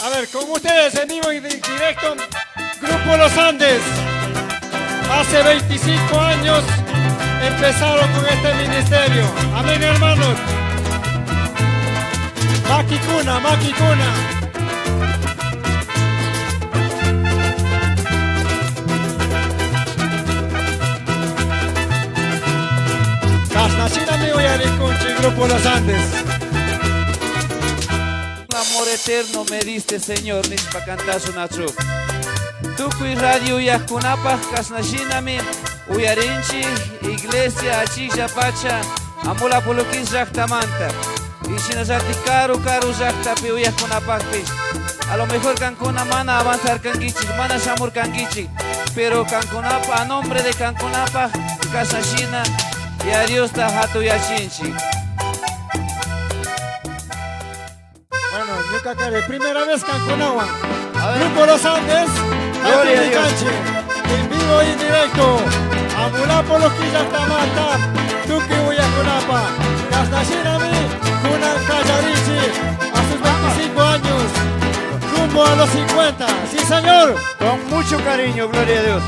A ver, con ustedes en vivo y directo, Grupo Los Andes. Hace 25 años empezaron con este ministerio. Amén, hermanos. Maquicuna, Maquicuna. Kasnachina mi uyarikunchi, Grupo Los Andes. Amor eterno me diste, Señor, nishpa cantashunachu. Tukuy radio uyajkunapaj kasnashinami uyarinchi iglesia achilla pacha amulapulukis llaqtamanta. Y shinallatik karu karu llaqtapi uyajkunapajpish. A lo mejor kankuna mana avanzar kankichik, mana shamur kankichik, pero kankunapa, a nombre de kankunapaj kasnashina ya Diosta hatuyachinchik. Bueno, ñuka kari, primera vez kankunawan. A ver. Grupo Los Andes, Gloria a Dios. Canche, en vivo y en directo. Amulapoloquí llaqtamanta, tukuy uyajkunapa, Kasnashinami, kunan kallarichi, a sus 25 años, rumbo a los 50. Sí, señor. Con mucho cariño, gloria a Dios.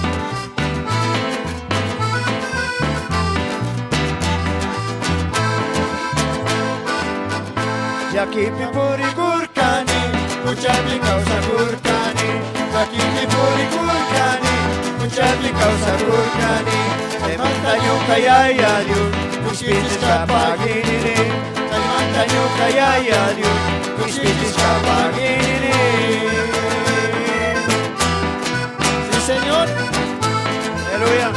Llakipi purikurkani, huchapi kawsakurkani. Llakipi purikurkani, huchapi kawsakurkani. Chaymanta ñuka Yaya Dios, kishpichishkapakinini. Chaymanta ñuka Yaya Dios, kishpichishkapakinini. Sí, señor. Aleluya.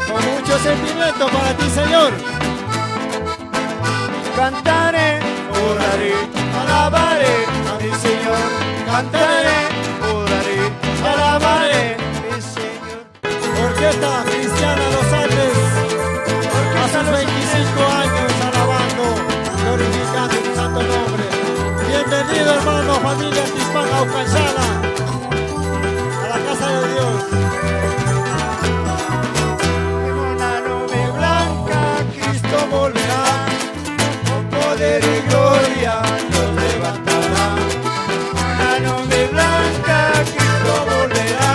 Con mucho sentimiento para ti, Señor. Cantaré, oraré, alabaré a mi Señor. Cantaré, oraré, alabaré a mi Señor. Orquesta Cristiana Los Andes, a sus 25 años alabando, glorificando tu santo nombre. Bienvenido, hermano, familia Tispán Aucanchala, a la casa de Dios. En una nube blanca Cristo volverá, con poder y gloria nos levantará. Una nube blanca Cristo volverá,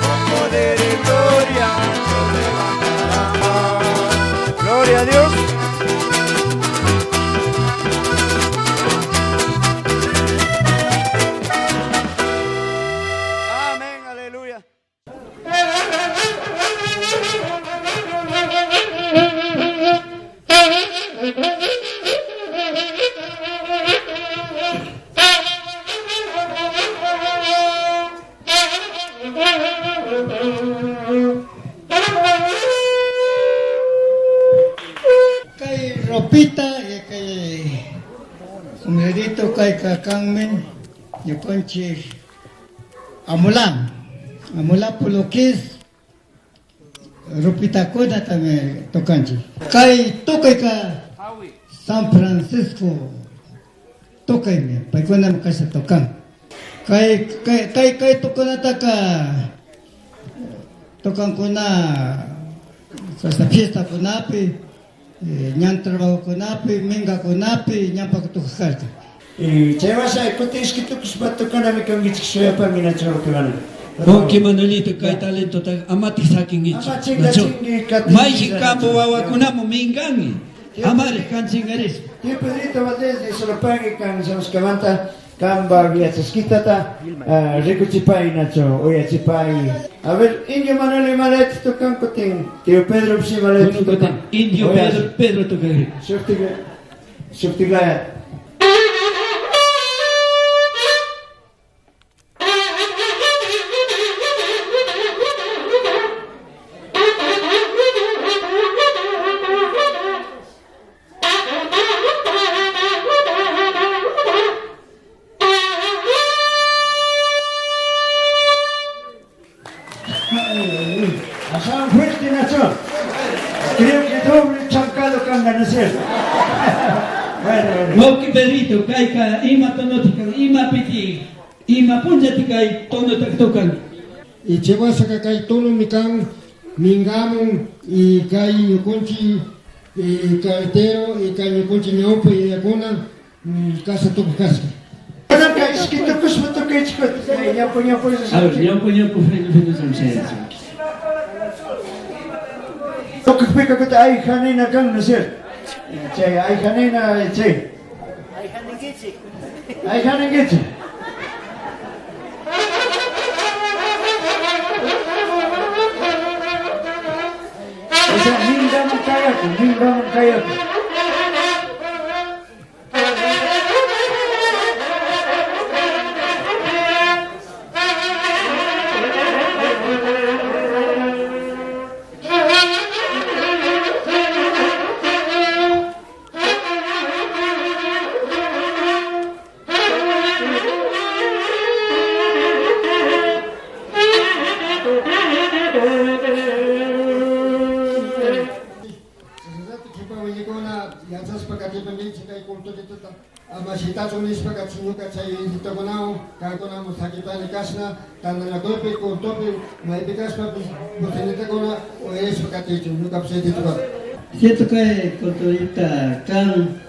con poder y gloria nos levantará. Gloria a Dios. Amén, aleluya. Kay ropita, kay sombrerito, kay kakanmen, ñukanchik amulan, amulapulukis, ropitakuna también tocanchik. Kay tokayka San Francisco tokaymi, paykunami kasha tocan. Kay, kay, kay, kay tokanataka tocankuna hasta fiesta kunapi, ñan trabajo kunapi, minga kunapi, ñampa tukajkarka. Y chay washa kutin ishki tukushpa tukanami kankichik shuyapanki nacho kimana. Wawki Manuelito kay talentota amatik sakinkichu. Ama chinkachinki katinki Mayji nacho. kampu wawakunamu minkanki. Amari kanchinkarispa. Tío Pedrito Valdés de Solopangi kan shamushkamanta kanpak yachaskitata, rikuchipay nacho uyachipay. A ver, Indio Manuel imalayta tukan kutin. Tío Pedro pshi imalayta Kutin, tukan. Indio Oya. Pedro, Pedro tukan. Shuktik, shuktiklaya. Asan fuerte, Nacho. Creo que doble chancado canga, ¿no es cierto? Bueno, bueno. Wawki Pedrito, kayka ima tonotika, ima piti, ima punllati kay tonota tokan. Y chewasaka kay tono mikan, mingamun, y kay ñukunchi, y carretero, y kay ñukunchi ñaupa y yakuna, casa tuku kasqa. Kunan kay Ishki tukushpa tukaychik ñawpa ñawpa. A ver, ñawpa ñawpa freno freno samshayachik. Tukukpika kutin ayjanina kan, ¿no es cierto? Chay ayjanina, chay. Ayjaninkichik. Ayjaninkichik. O sea, mingaman kayakun, mingaman kayakun. Chashnallata kipa wiñaykuna yachashpa katipankichik kay culturitata ama shitachun nishpaka ñuka chay inditokunawan kankunaman sakipani kashna tantanakuypi cultopi maypi kashpapish bocinitakuna uyarishpa katichun ñukapish chaytituka. Cierto kay culturita kan,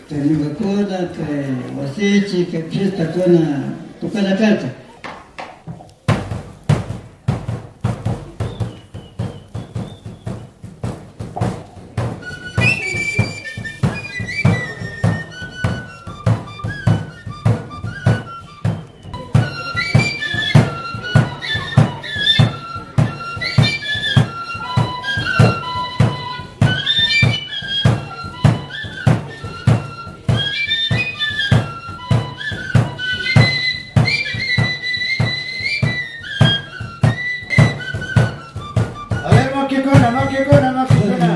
kay ñukakuna, kay wasichi, kay fiestakuna tukana karka. A ver, makikuna, makikuna, makikuna.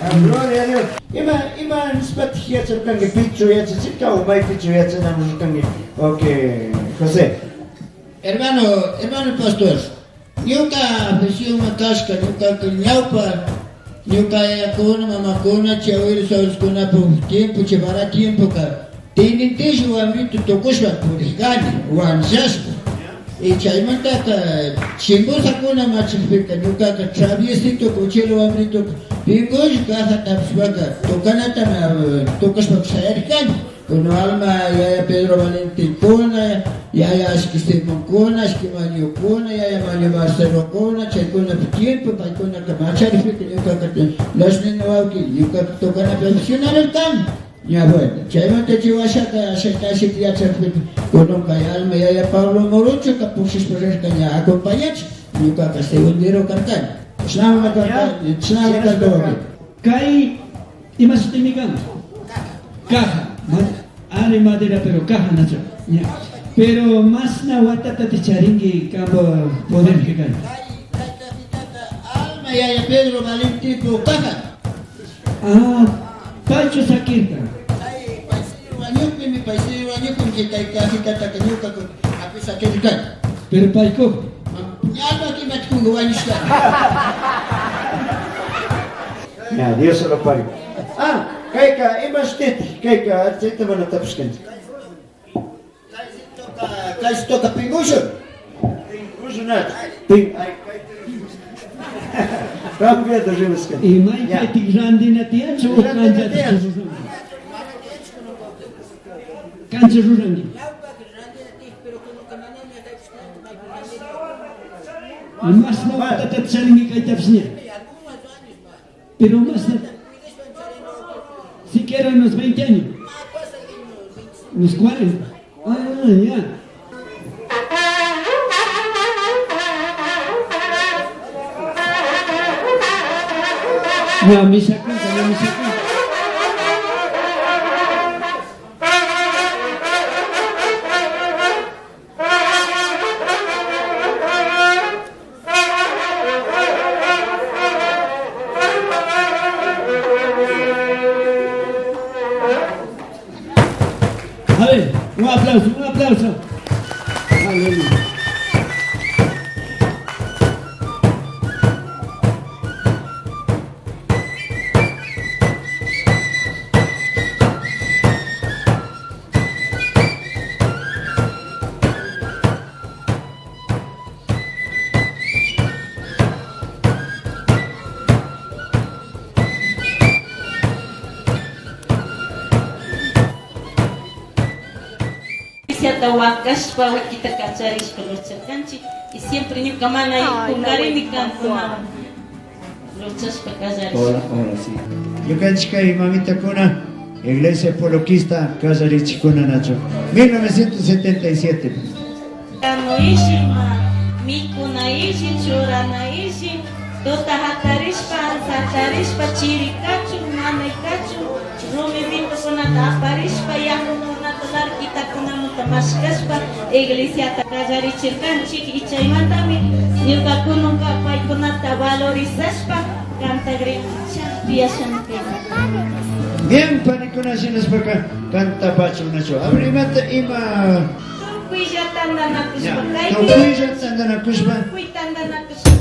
Ah, gloria a Dios. Ima, ima nispatik yacharkanki, pichu yachachirka o maypichu yachanamushkanki? Ok, José. Hermano, hermano pastor, ñuka afición kashka, ñuka ñawpa, ñuka yayakuna, mamakuna, chawiru, sawiruskunapu tiempo, chivara tiempo ka, tenientes wamrito tukushpa purishkani, wanshashpa. Y chaymantaka chimbosakuna machikpika, ñukaka traviesito, cuchero wamrito, pingosh caja tapshpaka, tocanata tukashpa shayarkani. Kuno alma yaya Pedro Valentín kuna, yaya Ashki Simón kuna, Ashki Mario kuna, yaya Mario Marcelo kuna, chaykuna tiempo, paykuna kamacharipika, ñukaka los niños wawki, ñukaka tocana profesional kan. Ya bueno, chaymanta chay washaka ashata ashita yacharpika, kuno kay alma yaya Pablo Morucho ka pushishpa rirka ña acompañach, ñukaka segundero karkani. Chinami karkani, chinami karkani. Kay, ima sutimi kan? Caja. Ari madera, pero caja, Nacho. Ya. Pero más na watata te charingui campo poder que can. Alma yaya Pedro Valentín caja. Ah, Pancho Sakirka. Ay, paisero wañupi, mi paisero wañupi, que kay cajita ta ñuka con api Sakirka. Pero paiko. Ñalma ki matkungu wañushka. Ya, Dios se lo pague. Ah, kayka, ima shutiti, kayka, chayta mana tapushkanchik. Kay toca pingusho. Pingusho nacho. Ping, ay, Cambia de rimaskan. Y maypi randina tiyanchu o Randina kancha tiyanchu. Kancha ruranki. Y más no watata charingi kaytapish ña. Pero más no, siquiera unos 20 años. Unos 40. Ah, ya. No, misa canta, no, misa canta. A ver, un aplauso, un aplauso. Aleluya. Chayta wakashpa wikita kacharishpa lucharkanchik y siempre ñuka mana kunkarini kankunawan luchashpa kallarishpa. Hola, hola, sí. Ñukanchik kay mamitakuna Iglesia Poloquista kallarichikuna nacho. 1977. Kanuishi ma mikunaishi churanaishi tuta hatarishpa hatarishpa chiri kachun nanay kachun rumi mitukunata aparishpa yakukunata larquitakunamanta mashkashpa iglesiata kallarichirkanchik y chaymantami ñukakunaka paykunata valorizashpa cantagrini chapiyashani. Bien, panikuna shinashpaka cantapachu nacho. A ver, imata ima Tukuylla tantanakushpa kaypi tukuylla tantanakushpa tukuy tantanakushpa.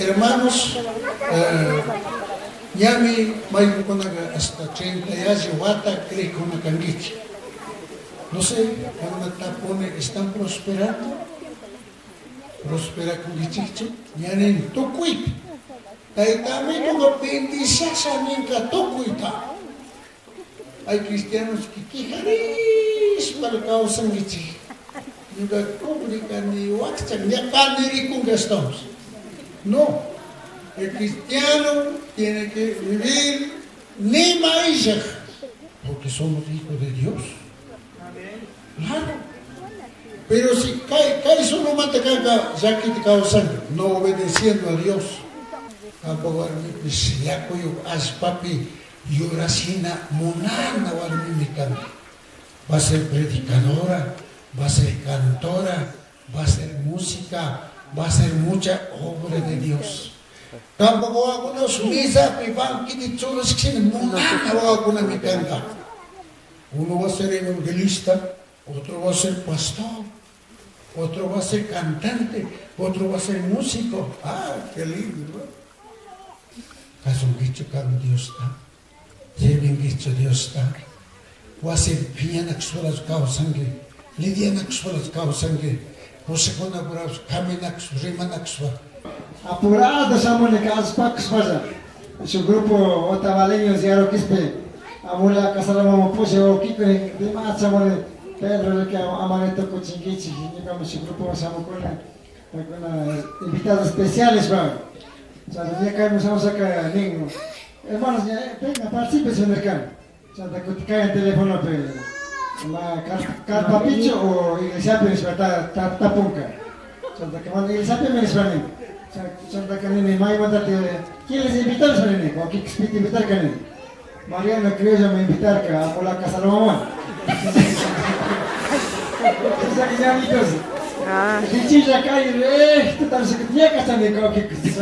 Hermanos, ñami maykunaqa hasta 30 yalli wata creekuna kankichik. No sé, cuando tapone están prosperando, prosperakunkichikchu, ñanin tukuypi. Taytamituqa bendiciasha ninka tukuyta. Hay cristianos que quejarishpa kawsankichik. Ñuka pobre kani wakcha ña kani rikunka estamos. No, el cristiano tiene que vivir ni maíz, porque somos hijos de Dios. Claro. Pero si cae solo mata carga, ya que te causan, no obedeciendo a Dios. Tampoco papi yurasina munana warmi Va a ser predicadora, va a ser cantora, va a ser música, va a ser mucha obra de Dios. Tampoco algunos misa, Uno va a ser evangelista, otro va a ser pastor, otro va a ser cantante, otro va a ser músico. Ah, qué lindo, ¿no? Kasunkichu kan Diosta, sirvinkichu Diosta, wasi phiñanakushpalas kawsanki, lidianakushpalas kawsanki, kushikunapuras caminakushpa, rimanakushpa. Apurado shamuni kallpakushpalla, su grupo otavaleños y Aroquispe, amula kasalamama pusha wawkikuna dimacha Pedro que amaneto kuchinkichik, ñukami su grupo shamukuna, paykuna invitados especiales va. Chanta ña kayman shamushaka nin, hermanos, venga, participen nirkani. Chanta kutikaya telefonopi, ma karpapichu o iglesiapi nishpa tapunka. Chanta mana iglesiapimi nishpa nin. Chantaka nini maymantati, ¿quién les invitó? Nishpa nini, wawkikis pita invitarka nini. Mariano Criollo me invitarka, amula Casalomamá. Chantaka ñamitos, Kichilla kay recto, ña kachani wawkikis.